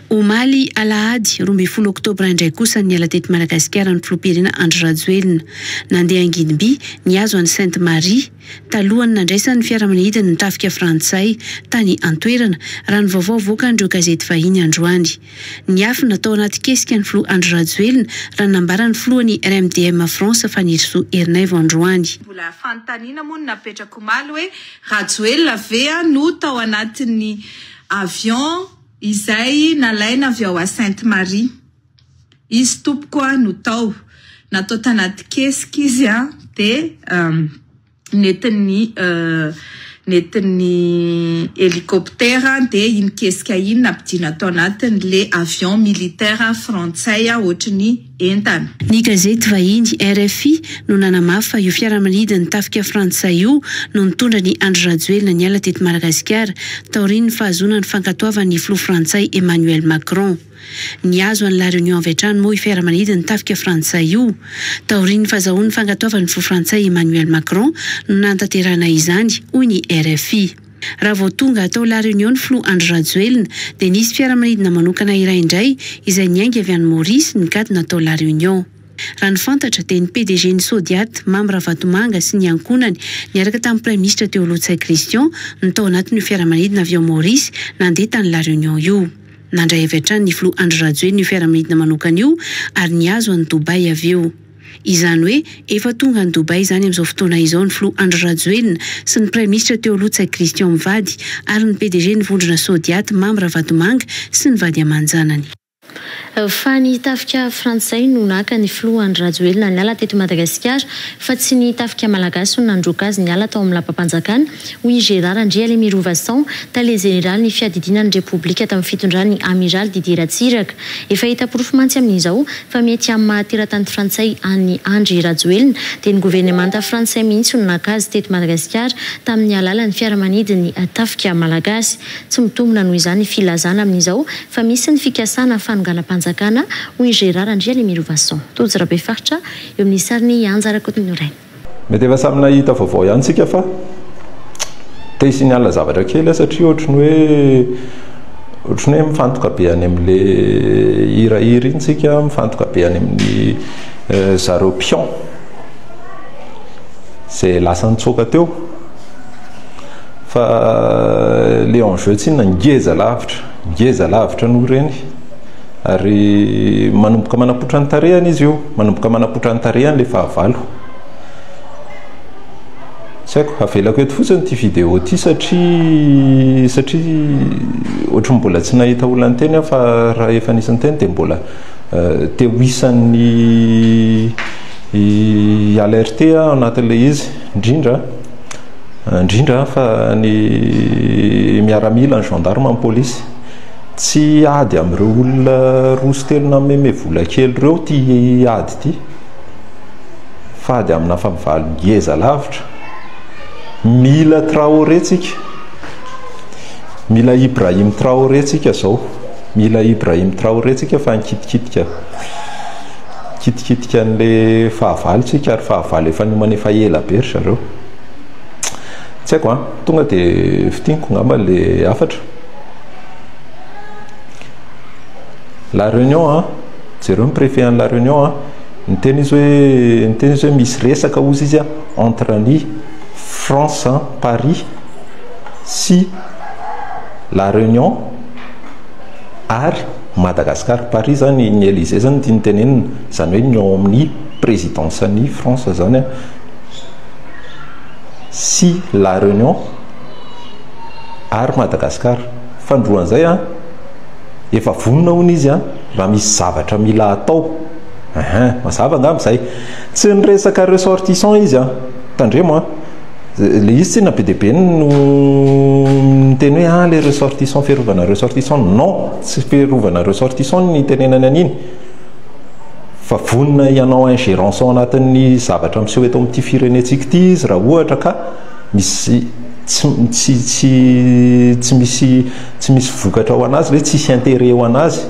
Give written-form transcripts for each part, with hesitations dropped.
Omaly alahady 12 oktobra indray kosa niala teto Madagasikara ny filoham-pirenena Andry Rajoelina. Nandeha angidim-by nihazo an'i Sainte Marie, talohan'ny nandraisany ny fiaramanidiny ny tafika frantsay tany an-toerana, raha ny vaovao avoakan'ireo gazety vahiny androany. Niafina tao anaty kesika ny filoha Andry Rajoelina, raha ny nambaran'ny filohan'ny RMDM France Fanirisoa Ernaivo androany. Mbola fanontaniana moa no napetrako omaly hoe Rajoelina ve no tao anatin'ny avion Izay nalaina avy ao à Sainte Marie. Izy tompoko a no tao. Natao tanaty kesika izy a dia nentin'ny nentin'ny hélicoptère dia iny kesika iny nampidina tao anatin'le avion militaire frantsay ohatry ny entana. Ny gazety vahiny RFI no nanamafy fa io fiaramanidin'ny tafika frantsay io no nitondra an'i Andry Rajoelina niala teto Madagasikara taorian'ny fahazoana ny fankatoavan'ny filoha frantsay Emmanuel Macron. Nihazo an'i La Réunion avy hatrany moa io fiaramanidin'ny tafika frantsay io. Taorian'ny fahazahoany ny fankatoavan'ny filoha frantsay Emmanuel Macron no nanatanterahana izany, hoy ny RFI. Raha vao tonga tao La Réunion ny filoha Andry Rajoelina dia nisy fiaramanidina manokana iray indray izay niainga avy any Maurice nikatona tao La Réunion. Raha ny fantatra dia ny PDG ny Sodiat, Mamy Ravatomanga sy ny ankohonany niaraka tamin'ny Praiminisitra teo aloha Ntsay Christian no tao anatin'io fiaramanidina avy ao Maurice nandeha tany La Réunion io. Nandray avy hatrany ny filoha Andry Rajoelina io fiaramanidina manokana io ary nihazo an'i Dubaï avy eo. Izany hoe efa tonga any Dubaï izany amin'izao fotoana izao ny filoha Andry Rajoelina sy ny praiminisitra teo aloha Ntsay Christian mivady ary ny PDG ny vondrona Sodiat Mamy Ravatomanga sy ny vady aman-janany. Fa ny tafika frantsay no naka ny filoha Andry Rajoelina niala teto Madagasikara fa tsy ny tafika malagasy no nandroaka azy niala tao amin'ny lapam-panjakana, hoy i Gérard Andrialemirovason, tale jeneralin'ny fiadidiana ny Repoblika tamin'ny fitondran'ny Amiraly Didier Ratsiraka. Efa hita porofo mantsy amin'izao fa mety amin'ny maha teratany frantsay an'i Andry Rajoelina dia ny governemanta frantsay mihitsy no naka azy teto Madagasikara tamin'ny alalan'ny fiaramanidin'ny tafika malagasy. Tsy mitombina noho izany ny filazana amin'izao fa misy ny fikasana fanonganam-panjakana, hoy i Gérard Andrialemirovason. Tojo Rabefaritra eo amin'ny sarin'i Anja Rakotonirainy. Mety efa samy nahita vaovao ihany tsika fa te hi-signale zavatra kely aho satria ohatry ny hoe ohatry ny hoe mifantoka be any amin'le hirahira iny tsika, mifantoka be any amin'ny zareo pion izay lasa nitsoaka teo fa le enjeu tsinona ngeza lavitra, ngeza lavitra noho ireny ary manomboka manapoitra ny tarehiny izy io. Manomboka manapoitra ny tarehiny ilay fahavalo. Tsy haiko, avelako eto fotsiny ity vidéo ity satria satria ohatry ny mbola tsy nahita olona niteny aho fa raha efa nisy niteny dia mbola te ho isan'ny hi-alerter aho anatin'ilay izy, indrindra indrindra fa ny miaramila, ny gendarme, ny polisy. Tsy ady amin'ireo olona roa sy telo nameme vola kely ireo ity ady ity fa ady amina fahavalo ngeza lavitra. Mila Traoré tsika. Mila Ibrahim Traoré tsika zao. Mila Ibrahim Traoré tsika fa nikitikitika nikitikitika an'le fahavalo tsika ary fahavalo efa niomana efa ela be ry zareo. Tsy haiko an, tonga dia fintiniko angamba le hafatra. La Réunion an, jereo ny préfet an'i La Réunion an, niteny izy hoe niteny izy hoe misy resaka hozy izy an entre ny France an, Paris sy La Réunion ary Madagascar. Paris zany ny Elysée zany no tiany tenenina, izany hoe ny ao amin'ny présidence an'i France zany an sy La Réunion ary Madagascar. Fandroan'izay an, efa vonona hono izy an, raha misy zavatra mila atao. Ahin, mazava angamba izay. Tsy niresaka ressortissant izy an, tandremo an. Le izy tsinona be dia be no niteny hoe ah le ressortissant fiarovana ressortissant. Non, tsy fiarovana ressortissant no nitenenany an'iny. Fa vonona hianao ingérence ao anatin'ny zavatra miseho eto amin'ity firenentsika ity izy raha ohatra ka misy tsy tsy tsy tsy misy tsy misy vokatra ho anazy ve tsisy intérêt ho anazy.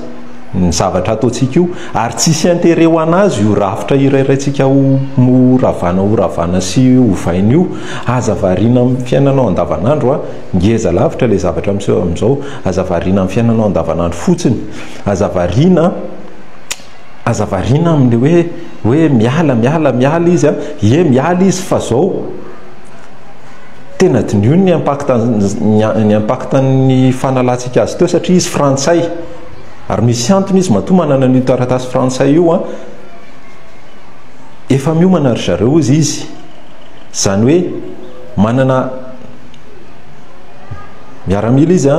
ny zavatra ataontsika io ary tsisy intérêt ho an'azy io rafitra irairaintsika ho ravana ho ravana sy hovaina io. Aza variana amin'ny fiainanao andavanandro a, ngeza lavitra ilay zavatra miseho amin'izao, aza variana amin'ny fiainanao andavanandro fotsiny, aza variana aza variana amin'ilay hoe hoe miala miala miala izy a, ie miala izy fa zao tena diniho ny impact ny impact ny fanalantsika azy teo satria izy frantsay ary misy antony izy matoa manana an'io taratasy frantsay io a, efa miomana ry zareo hozy izy, izany hoe manana miaramila izy a,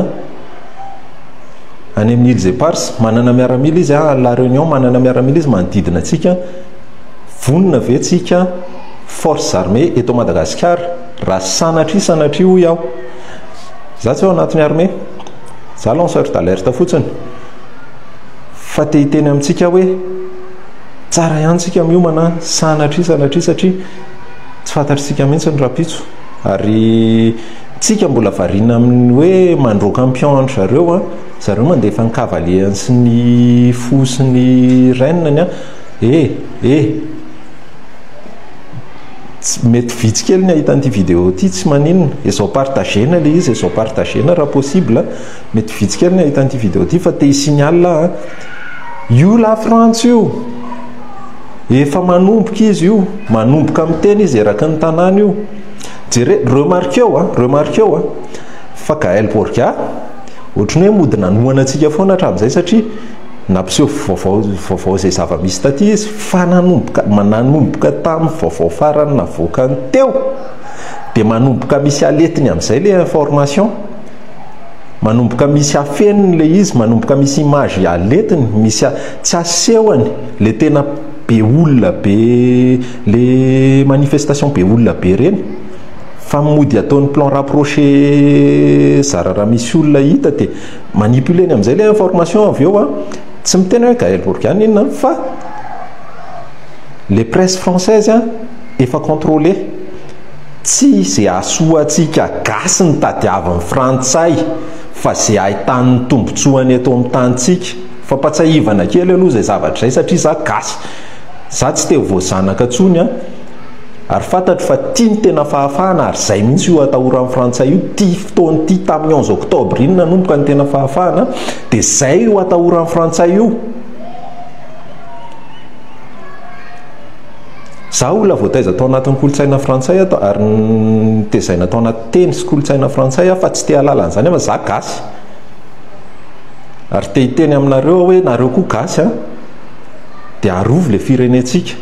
any amin'ny îles Éparses, manana miaramila izy a, La Réunion manana miaramila izy manodidina antsika, vonona ve tsika forces armées eto Madagasikara raha sanatria sanatria hoy aho, za tsy ao anatin'ny armée, za lanceur d'alerte fotsiny fa te hiteny amintsika hoe tsara ihany tsika miomana sanatria sanatria satria tsy fantatritsika mihitsy ny rahampitso ary tsika mbola variana amin'ny hoe mandroaka ny pion an-dry zareo a, zareo mandefa ny cavalier-ny sy ny fou sy ny reine-ny a, e e mety vitsy kely ny ahita an'ity vidéo ity, tsy maninona, ezao partager-na ilay izy, ezao partager-na raha possible, mety vitsy kely ny ahita an'ity vidéo ity fa te hi-signale aho an, io la Frantsa io, efa manomboka izy io, manomboka miteny izy eraky ny tanàna io, jere, remarqueo an, remarqueo an, fa Gaël Borgia, ohatran'ny hoe mody nanohana antsika foana hatramin'izay satria Nampiseho vaovao vaovao izay zava-misy taty izy fa nanomboka nanomboka tamin'ny vaovao farany navoakany teo dia manomboka misy aletiny amin'izay ilay information, manomboka misy afeniny ilay izy, manomboka misy image aletiny, misy tsy asehony ilay tena be olona be le manifestation be olona be ireny fa mody ataony plan rapproché zara raha misy olona hita dia Manipuler-ny amin'izay ilay information avy eo an, tsy miteny hoe Gaël Bourgain inona fa les presse française an efa contrôlé, tsy izay hahasoa antsika gasy ny tadiavin'ny frantsay fa izay ahitany ny tombotsoany eto amin'ny tanintsika, fampatsahivana kely aloha izay zavatra izay satria za gasy, za tsy te ho voazanaka intsony an. Ary fantatro fa tia ny tena fahafahana ary izay mihitsy io atahoran'ny frantsay io, ity fotoana ity tamin'ny 11 octobre iny nanomboka ny tena fahafahana dia izay io atahoran'ny frantsay io. Za olona voataiza tao anatin'ny kolontsaina frantsay aho ary nitezaina tao anaty teny sy kolontsaina frantsay aho fa tsy te hahalala an'izany aho fa za gasy. Ary te hiteny aminareo aho hoe nareo koa gasy an, dia arovy le firenentsika.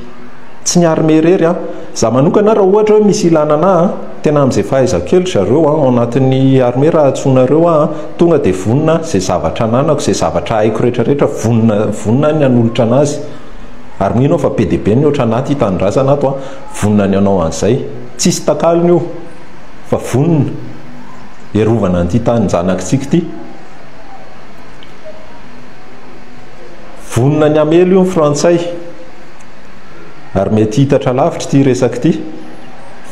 Tsy ny armée irery an! Za manokana raha ohatra hoe misy ilana anah an, tena amin'izay fahaizako kely ry zareo an, ao anatin'ny armée raha antsoinareo aho an, tonga dia vonona izay zavatra ananako, izay zavatra haiko rehetra rehetra vonona vonona aho ny hanolotra anazy. Ary mino aho fa be dia be ny ohatran'ahy tia tanindrazana ato an, vonona ny hanao an'izay. Tsisy takalony io fa vonona hiarovana an'ity tanin-janakitsika ity. Vonona ny hamely io ny frantsay. Ary mety hitatra lavitra ity resaka ity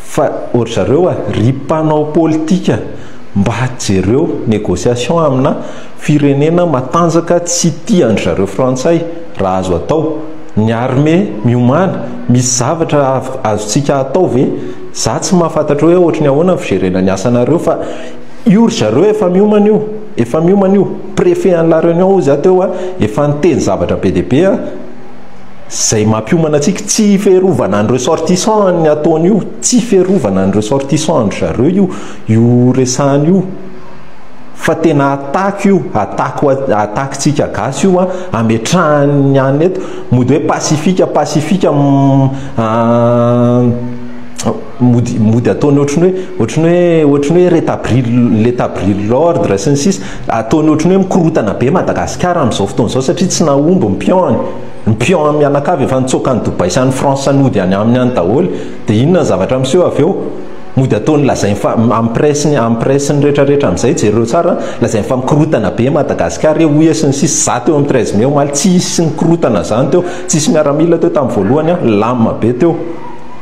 fa ry zareo a, ry mpanao politika mba jereo négociation amina firenena matanjaka tsy tia an-dry zareo frantsay raha azo atao, ny armée miomàna, misy zavatra azontsika atao ve? Za tsy mahafantatra hoe ohatry ny ahoana ny figerena ny asanareo fa io ry zareo efa miomana io, efa miomana io, préfet an'i La Réunion hozy aho teo a, efa niteny zavatra be dia be a, Izay mampiomana antsika, tsy fiarovana ny ressortissant ny ataony io, tsy fiarovana ny ressortissant an-dry zareo io, io resahana io, fa tena attaque io, attaque attaque-tsika gasy io an, ametrahany ny anona eto, mody hoe pacifique, pacifique mody mody ataony ohatran'ny hoe ohatran'ny hoe ohatran'ny hoe rétablir l'établir l'ordre sy ny sisa ataony ohatran'ny hoe mikorotana be Madagasikara amin'izao fotoana izao satria tsy nahomby ny pion-ny ny pion mianakavy efa nitsoaka any Dubaï sy any France nody any aminy any daholo dia inona ny zavatra miseho avy eo mody ataony lazainy fa amin'ny presse-ny amin'ny presse-ny rehetrarehetra amin'izay jereo tsara lazainy fa mikorotana be Madagasikara e hoy sy ny sisa za teo amin'ny 13 mai omaly tsisy nikorotana zany teo tsisy miaramila teo tamin'ny voalohany a lamina be teo.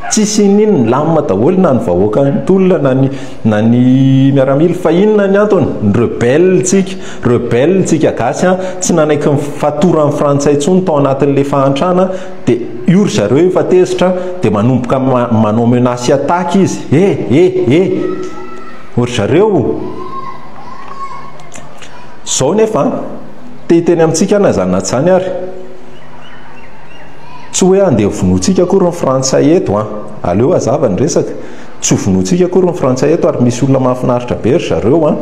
Tsisy inin milamina daholo na ny vahoaka nitolona na ny na ny miaramila fa inona ny antony? Ny rebelle tsika, rebelle tsika gasy an, tsy nanaiky ny fatoran'ny frantsay intsony tao anatin'le fahantrana de io ry zareo efa tezitra de manomboka manao menace attaque izy eh eh eh ry zareo zao nefa an, te hiteny amintsika na izany na tsy izany ary Tsy hoe handeha vonointsika akory ny frantsay eto an! Aleo hazava ny resaka. Tsy ho vonointsika akory ny frantsay eto ary misy olona mahafinaritra be ry zareo an!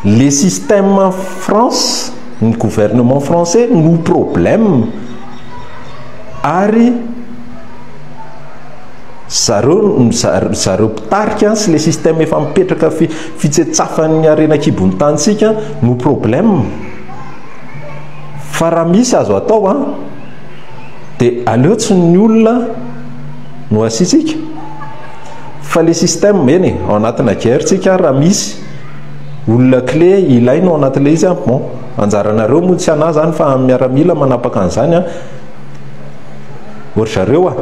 Le système France, ny gouvernement français no problème ary zareo zareo mpitarika sy le système efa mipetraka fitsetsafan'ny harena an-kibon'ny tanintsika no problème. Fa raha misy azo atao an, dia aleo tsy ny olona no asiantsika fa le système, eny e, ao anatina guerre tsika raha misy olona clé ilaina ao anatin'ilay izy an, bon, anjaranareo moa tsy anah zany fa amin'ny miaramila manapaka an'izany an, ry zareo a,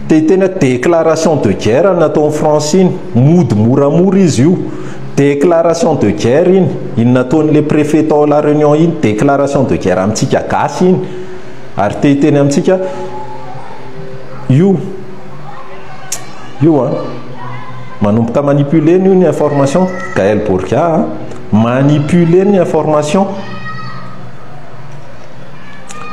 te hiteny aho déclaration de guerre nataon'i France iny, mody moramora izy io. Déclaration de guerre iny, iny nataon'le préfet tao La Réunion iny, déclaration de guerre amintsika gasy iny, ary te hiteny amintsika io, io an, manomboka manipuler-ny io ny information, Gaël Borgia an, manipuler ny information,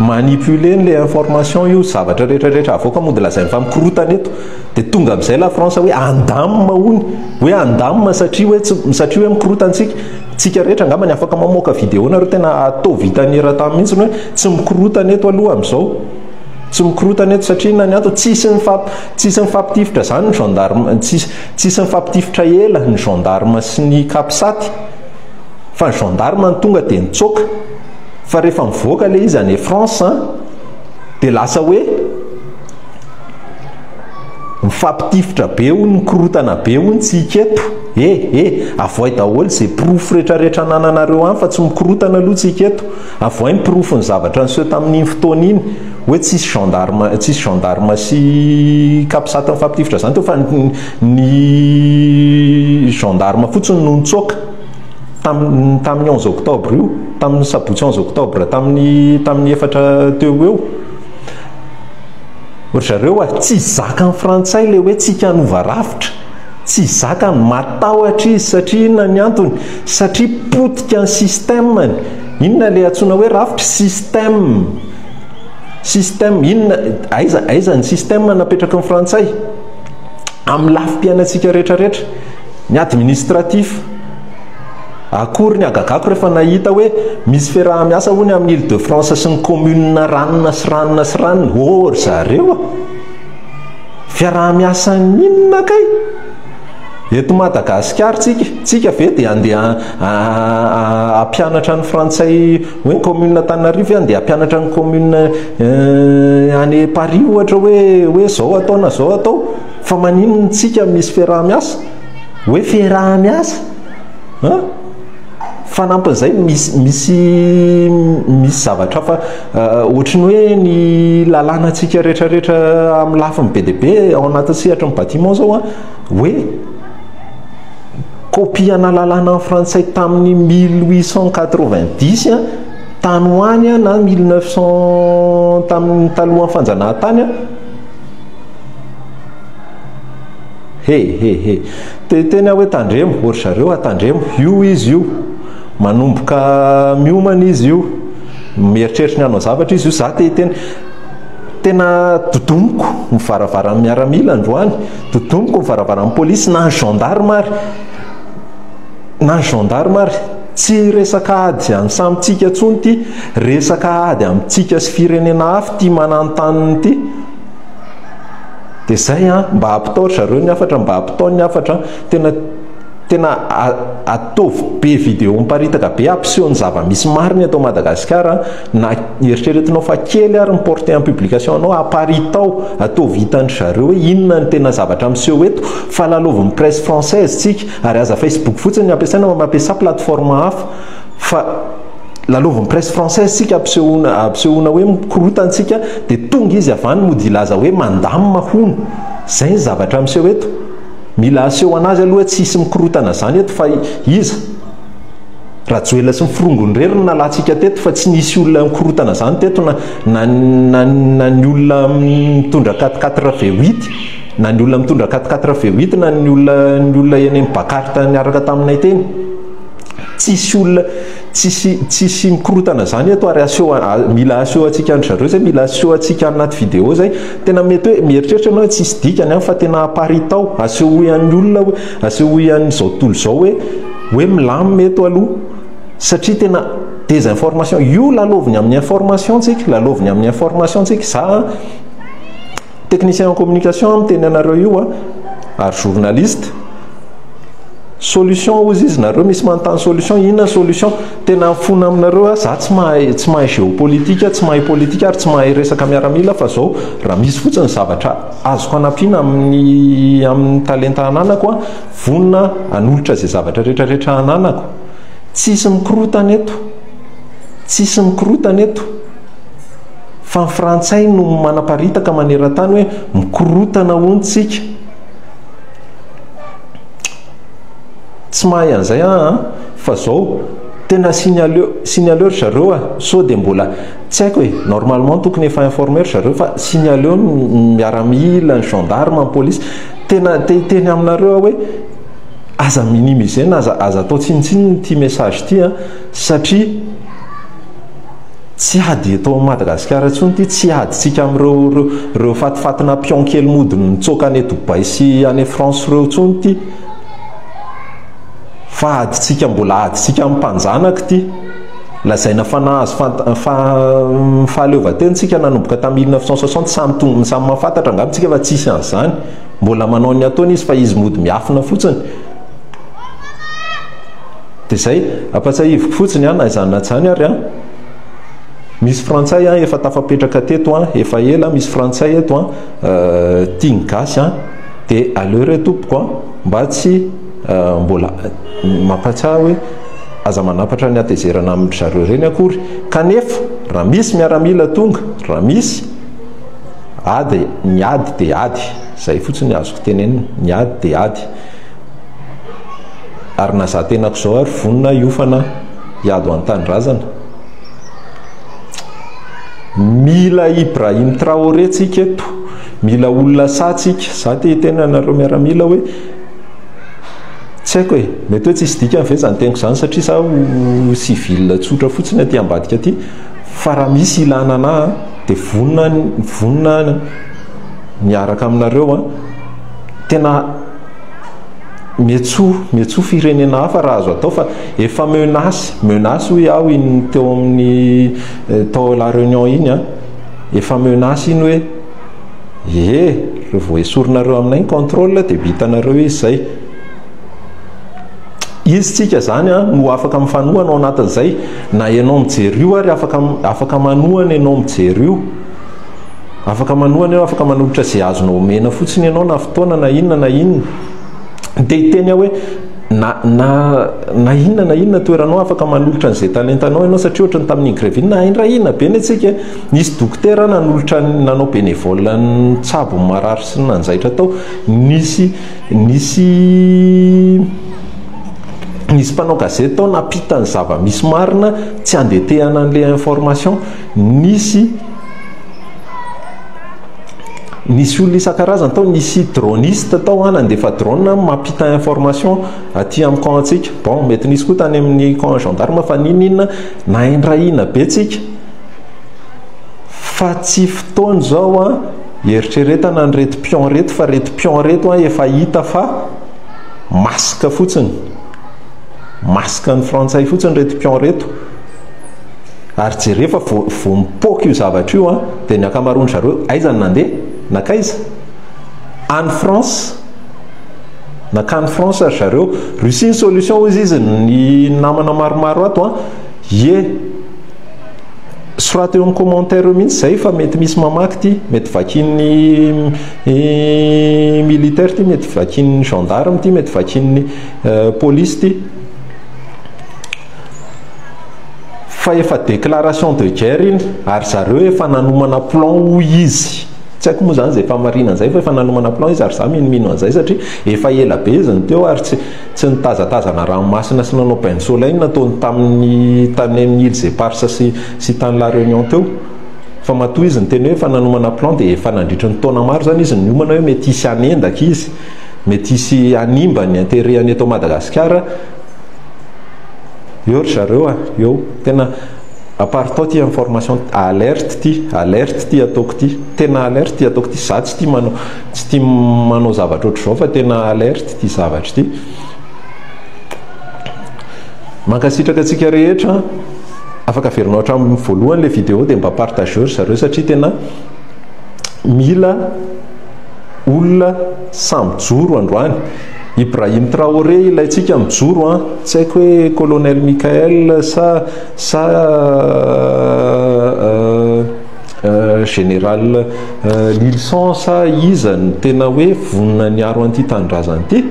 manipuler-ny le information io, zavatra rehetra rehetra avoaka mody lazainy fa mikorotana eto. Dia tonga amin'izay la France hoe andamina hono, hoe andamina satria hoe tsy, satria hoe mikorotana tsika. Tsika rehetra angamba ny afaka mamoaka vidéo nareo tena ataovy hitan'ny eran-tany mihitsy hoe tsy mikorotana eto aloha amin'izao. Tsy mikorotana eto satria inona ny antony? Tsisy nifamp, tsisy nifampitifitra izany ny gendarme, tsisy, tsisy nifampitifitra ela ny gendarme sy ny capsat fa ny gendarme no tonga dia nitsoaka. Fa rehefa mivoaka ilay izy any France dia lasa hoe Mifampitifitra be hono, mikorotana be hono tsika eto. Eh eh, avoay daholo ze porofo retraretra anananareo any fa tsy mikorotana aloha tsika eto. Avoay ny porofon'ny zavatra niseho tamin'iny fotoana iny hoe tsisy gendarme, tsisy gendarme sy capsat nifampitifitra zany teo fa ny gendarme fotsiny no nitsoaka tamin'ny tamin'ny onze octobre io, tamin'ny sabotsy onze octobre tamin'ny tamin'ny efatra teo ho eo. Ry zareo a, tsy zakan'ny frantsay ilay hoe tsika hanova rafitra, tsy zakany, matahotra izy satria inona ny antony? Satria potika ny système-ny, inona ilay antsoina hoe rafitra? Système, système, inona, aiza, aiza ny système napetraky ny frantsay? Amin'ny lafim-piainantsika rehetrarehetra, ny administratif. Akory ny hagagako rehefa nahita hoe misy fiaraha-miasa hono amin'ny Ile de France sy ny commune ranona sy ranona sy ranona. Oh ry zareo a! Fiaraha-miasan'ny inona kay? Eto Madagasikara tsika, tsika ve dia andeha hampianatra ny frantsay hoe ny commune Antananarivo ve andeha hampianatra ny commune any Paris ohatra hoe hoe zao atao na zao atao? Fa maninona tsika misy fiaraha-miasa? Hoe fiaraha-miasa? An? Fanampin'izay misy misy misy zavatra hafa ohatry ny hoe ny lalànantsika rehetrarehetra amin'ny lafiny be dia be ao anatin'ny sehatry ny bâtiment izao an, hoe copie-na lalàna frantsay tamin'ny 1890 an, tany ho any an, na 1900 tamin'ny talohan'ny fanjanahantany an, He he he. Te hiteny aho hoe tandremo, ô ry zareo a, tandremo. Io izy io. Manomboka miomana izy io. Mieritreritra ny hanao zavatra izy io. Za te hiteny. Tena dodomiko ny varavaran'ny miaramila androany. Dodomiko ny varavaran'ny polisy na ny gendarme ary. Na ny gendarme ary. Tsy resaka ady any samy tsika intsony ity. Resaka ady amintsika sy firenena hafa ity mananontanona ity. Dia zay an, mba ampitao ry zareo ny hafatra, mba ampitao ny hafatra an, tena tena ataovy be vidéo miparitaka be hampiseho ny zava-misy marina eto Madagasikara an, na eritreretinao fa kely ary ny portée en publication anao, aparitao, ataovy hitan-dry zareo hoe inona ny tena zavatra miseho eto, fa lalaovin'ny presse française tsika, ary aza Facebook fotsiny no ampiasaina fa mampiasà plateforme hafa, fa. Lalaovin'ny presse française tsika ampisehoana ampisehoana hoe mikorotana tsika dia tonga izy avy any mody hilaza hoe mandamina hono. Zay ny zavatra miseho eto. Mila aseho anazy aloha hoe tsisy mikorotana zany eto fa iza? Rajoelina sy ny forongony irery no nalantsika teto fa tsy nisy olona nikorotana zany teto na na na na ny olona mitondra quatre quatre V huit na ny olona mitondra quatre quatre V huit na ny olona ny olona eny amin'ny Bakart niaraka taminay teny. Tsisy olona tsisy tsisy mikorotana zany eto ary aseho mila aseho antsika an-dry zareo zay, mila aseho antsika anaty vidéo zay. Tena mety hoe mieritreritra ianao hoe tsisy dikany an fa tena aparitao, asehoy an'ny olona hoe asehoy an'izao tontolo izao hoe hoe milamina eto aloha satria tena désinformation io lalaoviny amin'ny information tsika, lalaoviny amin'ny information tsika. Za technicien en communication miteny anareo io an, ary journaliste. Solution hozy izy nareo misy manontany solution inona solution tena mifona aminareo aho za tsy mahay tsy mahay géopolitique tsy mahay politique ary tsy mahay resaka miaramila fa zao raha misy fotsiny zavatra azoko anampiana amin'ny amin'ny talenta ananako a vonona hanolotra izay zavatra rehetra rehetra ananako tsisy mikorotana eto tsisy mikorotana eto fa ny frantsay no manaparitaka maneran-tany hoe mikorotana hono tsika Tsy mahay an'izay aho an! Fa zao, tena signaleo signaleo ry zareo a! Sao dia mbola, tsy haiko e! Normalement tokony efa informer ry zareo fa signaleo ny miaramila, ny gendarme, ny police. Tena te hiteny aminareo aho hoe aza minimiser na aza aza atao tsinontsinona ity message ity an! Satria Tsy ady eto Madagasikara intsony ity, tsy adintsika amin'ireo ireo ireo fatifatina pion kely mody mitsoaka any Dubaï sy any France ireo intsony ity. Fa adintsika mbola adintsika amin'ny mpanjanaka ity. Lazaina fa nahazo fahaleovantena tsika nanomboka tamin'ny 1960, samy tonga samy mahafantatra angamba tsika fa tsisy an'izany. Mbola manao ny ataony izy fa izy mody miafina fotsiny. Dia izay, ampatsahiviko fotsiny an, na izany na tsy izany ary an, misy frantsay an efa tafapetraka teto an, efa ela misy frantsay eto an, tia ny gasy an, dia aleo re tompoko an, mba tsy mbola mampatsiahy hoe aza manampatra ny hatezerana amin-dry zareo ireny akory, kanefa raha misy miaramila tonga, raha misy ady, ny ady dia ady, izay fotsiny no azoko tenenina, ny ady dia ady. Ary na za tenako zao ary vonona hiofana hiady ho an-tanindrazana. Mila Ibrahim Traoré tsika eto. Mila olona sahy tsika. Za te hiteny anareo miaramila hoe tsy haiko e, mety hoe tsisy dikany ve zany teniko zany satria za civil tsotra fotsiny aty ambadika aty fa raha misy ilana anah dia vonona vonona miaraka aminareo an. Tena miantsoa, miantsoa firenena hafa raha azo atao fa efa menace, menace hoy aho iny teo amin'ny tao La Réunion iny an, efa menace iny hoe ee raha vao esorinareo aminay ny contrôle dia vitanareo izy izay. Izy tsika zany an no afaka mifanohana ao anatin'izay, na ianao mijery io ary afaka afaka manohana ianao mijery io. Afaka manohana ianao, afaka manolotra izay azonao omena fotsiny ianao na fotoana na inona na inona. Dia hiteny aho hoe na na na inona na inona toeranao afaka manolotra an'izay talentanao ianao satria ohatran'ny tamin'iny grève iny nahaindrahina be ny antsika e. Nisy dokotera nanolotra nanao bénévole nitsabo ny marary sy ny nanjaitra tao. Nisy nisy nisy mpanao gazety tao nampita ny zava-misy marina tsy handetehana an'ilay information. Nisy Nisy olona isan-karazany tao, nisy droniste tao an, nandefa drone mampita information aty amin'ny camp antsika. Bon, mety nisy koa tany amin'ny camp gendarme fa n'inon'inona naindrahina be tsika. Fa tsy fotoana izao an, hieritreretana an'ireto pion reto fa reto pion reto an efa hita fa masque fotsiny. Masque ny frantsay fotsiny reto pion reto. Ary jereo fa vao vao mipoaka io zavatra io an, dia ny ankamaroan-dry zareo aiza no nandeha? Nankaiza? Any France. Nankany France ry zareo. Russie ny solution hozy izy ny namana maromaro ato an. Ie. Soraty eo amin'ny commentaire eo mihitsy izay fa mety misy mamaky ity, mety vakian'ny militaire ity, mety vakian'ny gendarme ity, mety vakian'ny police ity. Fa efa déclaration de guerre iny ary zareo efa nanomana plan hoy izy. Tsy haiko moa izany izay fahamarinana izay fa efa nanomana plan izy ary za minomino an'izay satria efa ela be izy no teo ary tsy tsy nitazatazana ranomasina sy nanao bain de soleil no nataony tamin'ny tany amin'ny îles éparses sy sy tany La Réunion teo. Fa matoa izy niteny hoe efa nanomana plan dia efa nandritry ny taona maro izany izy niomana hoe mety hisy hanendaka izy, mety hisy hanimba ny intérêt-ny eto Madagasikara. Eo ry zareo a, eo. Tena apartao ty information, alerte ty, alerte ty ataoko ty. Tena alerte ty ataoko ty. Za tsy tia manao, tsy tia manao zavatra ohatr'izao fa tena alerte ty zavatra ty. Mankasitraka antsika rehetra. Afaka averinao hatramin'ny voalohany ilay vidéo dia mba partageo ry zareo satria tena mila olona samy mijoro androany. Ibrahim Traoré ilaintsika mijoro an, tsy haiko hoe colonel Michael sa sa général Lilson sa iza no tena hoe vonona niaro an'ity tanindrazana ity.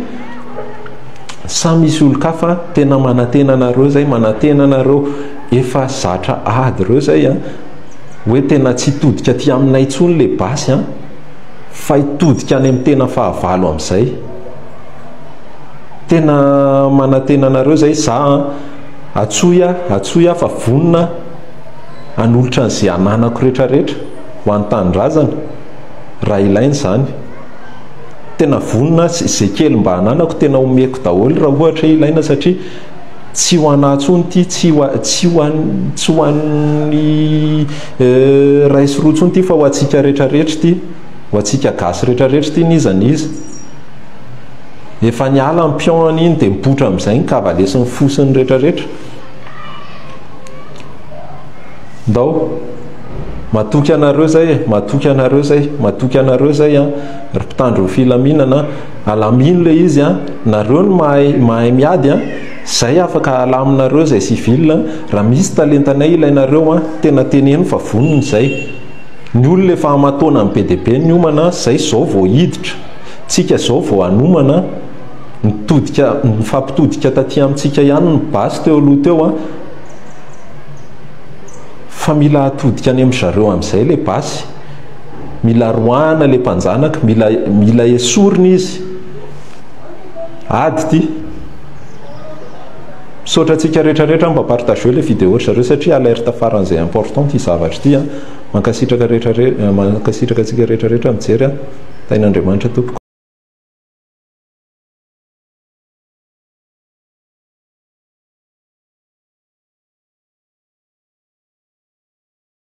Sa misy olon-kafa tena manantena anareo zay, manantena anareo efa zatra ady reo zay an, hoe tena tsy hitodika aty aminay intsony le basy an, fa hitodika any amin'ny tena fahavalo amin'izay. Tena manantena anareo zay, za an, antsoy aho, antsoy aho fa vonona hanolotra an'izay ananako retraretra ho an'ny tanindrazana raha ilaina izany. Tena vonona aho, izay kely mba ananako tena omeko daholo raha ohatra hoe ilaina satria tsy ho anà intsony ity, tsy ho tsy ho an tsy ho an'ny ray sy roa intsony ity fa ho antsika retraretra ity, ho antsika gasy retraretra ity n'iza n'iza. Efa niala ny pion iny dia mipoitra amin'izay ny cavalier sy ny fou sy ny retraretra. Ndao. Matoky anareo zay e, matoky anareo zay, matoky anareo zay an, ry mpitandro ny filaminana, alamino le izy an, nareo no mahay mahay miady an, zay afaka alaminareo zay civil an, raha misy talentanay ilainareo an, tena teneno fa vonona izay. Ny olona efa aman-taonany be dia be niomana, zay zao vao hiditra, tsika zao vao hanomana, nitodika nifampitodika taty amintsika ihany ny basy teo aloha teo an, Fa mila atodika any amin zareo amin'izay ilay basy, mila roahana ilay mpanjanaka, mila mila esorina izy. Ady ity. Misaotra antsika rehetra rehetra mba partageo ilay vidéo ry zareo satria alerte faran'izay important ity zavatra ity an. Mankasitraka rehetra mankasitraka antsika rehetra rehetra mijery an. Tahin'Andriamanitra tompoko.